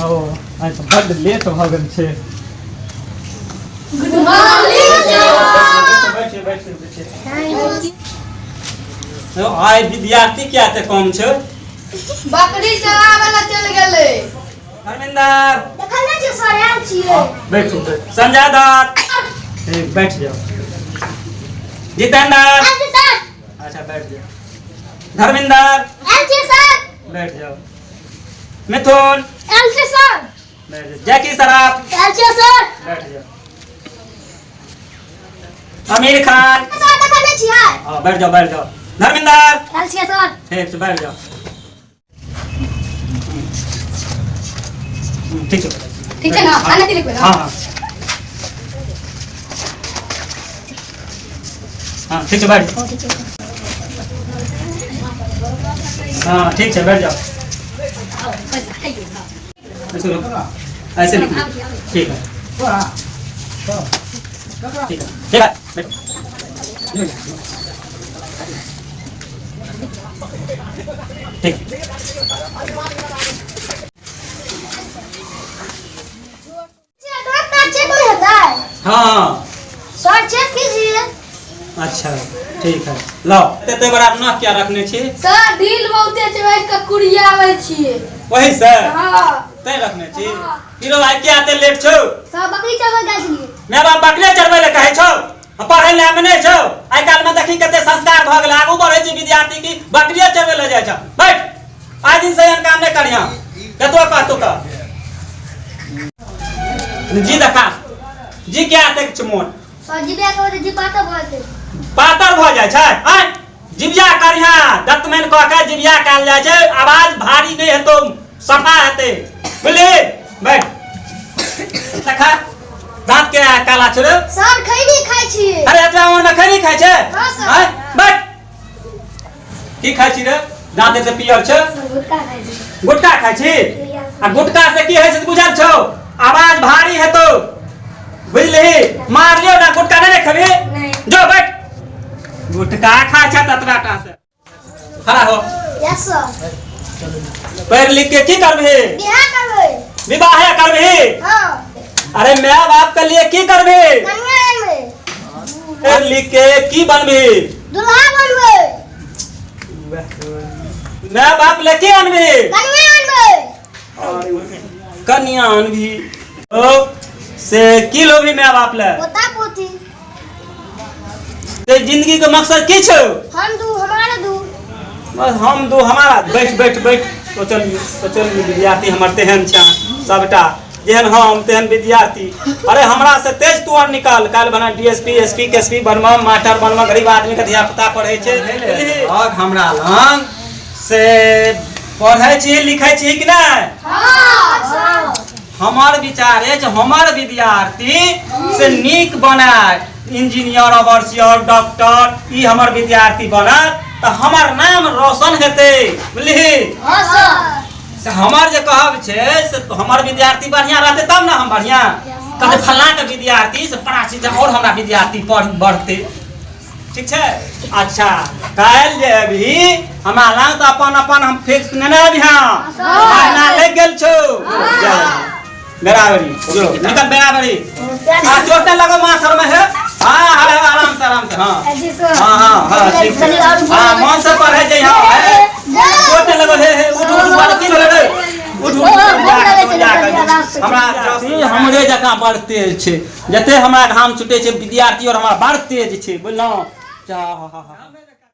ओ आइ तऽ बड्ड लेट भऽ गेल छै। Good morning sir. बैठिए बैठिए बैठिए। आइ विद्यार्थी किया एते कम छै? बकरी चराबै लए चलि गेलै। धर्मेंद्र देखल नहि छियै सर, आयल छियै। बैठू। संजय दत्त, ठीक, बैठ जाओ। जितेंद्र। आयल छियै सर। अच्छा, बैठ जाओ। धर्मेंद्र। आयल छियै सर। बैठ जाओ। मिथुन। आयल छियै सर। बैठ जाओ। जैकी सराफ। आयल छियै सर। बैठ जाओ। आमिर खान। सर, देखल नहि छियै? हाँ, बैठ जाओ बैठ जाओ। धर्मेंद्र। आयल छियै सर। ठीक छै, बैठ जाओ। ठीक छै। ठीक छै ने? आना की लिखबै? हाँ हाँ हाँ, ठीक छै, बैठ जाओ। हाँ, ठीक छै, बैठ जाओ। ऐसे रुको, ऐसे लिखो। ठीक है, ठीक है, ठीक है, बैठो। ठीक। दांत चेक नहीं होता है? हाँ। सर, चेक कीजिए। अच्छा, ठीक है, लाओ। एते बड़ा नख क्या रखने छी? सर, ढील बहुते छै, बैठ कऽ कुरियाबै छियै। वही से? हाँ। तैं रखने छी। की रो भाई, किया एते लेट छौ? सर, बकरी चरबै गेल छलियै। माय बाप बकरे चरबै लए कहै छौ आ पढ़ै लए मे नहि छौ? आइ काल्हि मे देखी कते संस्कार भऽ गेलै, आगू बढ़ै छै विद्यार्थी की बकरिये चरबै लए जाइ छौ। बैठ, आइ दिन से एहन काम नहि करिहँ, कतबो कहतौ तऽ। जी देखा जी, क्या एतेक छै मोट? सर, जिबिया करबै तऽ जी पातर भऽ जेतै। पातर भऽ जाइ छै? आँय, जिबिया करिहा। दतमैन कऽ के जिबिया कयल जाइ छै, आवाज भारी नहि हेतौ, सफा हेतै, बुझली? बैठ, देखा दाँत के काला छौ रे। सर, खैनी खाइ छियै। अरे, एतबा उम्र में खैनी खाइ छै? हाँ, सर। आँय, बैठ। की खाइ छी रे, दाँत एते पियर छै? सर, गुटखा खाइ छी। गुटखा खाइ छी? आ गुटखा से की होइ छै से बुझल छौ? आवाज भारी हेतौ, बुझलिही? मारलियौ ना। गुटखा नहि ने खेबही? नहि। जो बैठ। गुटखा खाइ छै ततबा टा से। खड़ा हो। Yes sir. पढ़ि लिख के की करबही? बियाह करबै। विवाहे करबही? हाँ। अरे, my बाप के लिए की करबही? कन्या आनबै। पढ़ि लिख के की बनबही? दुल्हा बनबै। My बाप ले की अनबही? कन्या आनबै। कन्या अनबही। ओ से की लोभी my बाप ले? पोता पोती। ते जिंदगी के मकसद की छौ? हम दू, हमारा दू। बस हम दू हमारा। बैठ बैठ बैठ। सोचल सोचल, विद्यार्थी हमर तेहन छै सबटा, जेहन हम तेहन विद्यार्थी। अरे, हमरा से तेज तू और निकल। काल्हि बना डीएसपी, एसपी, केएसपी बनबा, मास्टर बनबा। गरीब आदमी के धिया पुता पढ़ै छै। और हमरा लग से पढ़ै छी, लिखै छी कि नहि? हाँ। हमर विचार अछि हमर विद्यार्थी से नीक बनाय, इंजीनियर, ओवरसियर, डॉक्टर। ई हमर विद्यार्थी बनत तऽ हमर नाम रोशन हेतै, बुझलिही? हाँ सर। से हमर जे कहब छै से हमर विद्यार्थी बढ़िआँ रहतै तब ने हम बढ़िआँ कहते, फल्लाँ के विद्यार्थी से पढ़ा छै और हमरा विद्यार्थी पढ़ बढ़तै। ठीक छै। अच्छा, काल्हि जे अभी हमरा लग तऽ अपन अपन हम फिक्स नेने अबिहाँ। महीना लागि गेल छौ। जा, बराबरी जो निकल, बराबरी। आ चोट नहि लगो माथ में है। हाँ हाँ, आराम से आराम से, हाँ। जी सर। हाँ हाँ हाँ, ठीक छै। हाँ, मन से पढ़े छै। हाँ, हे, चोट नहि लगो। हे हे, उठ उठ, बाल की भेलै रे? उठ उठ। जा के हमरा हमरे जकाँ बड़ तेज छै। जते हमरा घाम छुटै छै, विद्यार्थी और हमरा बड़ तेज छै, बुझलहुँ? जा हा हा हा।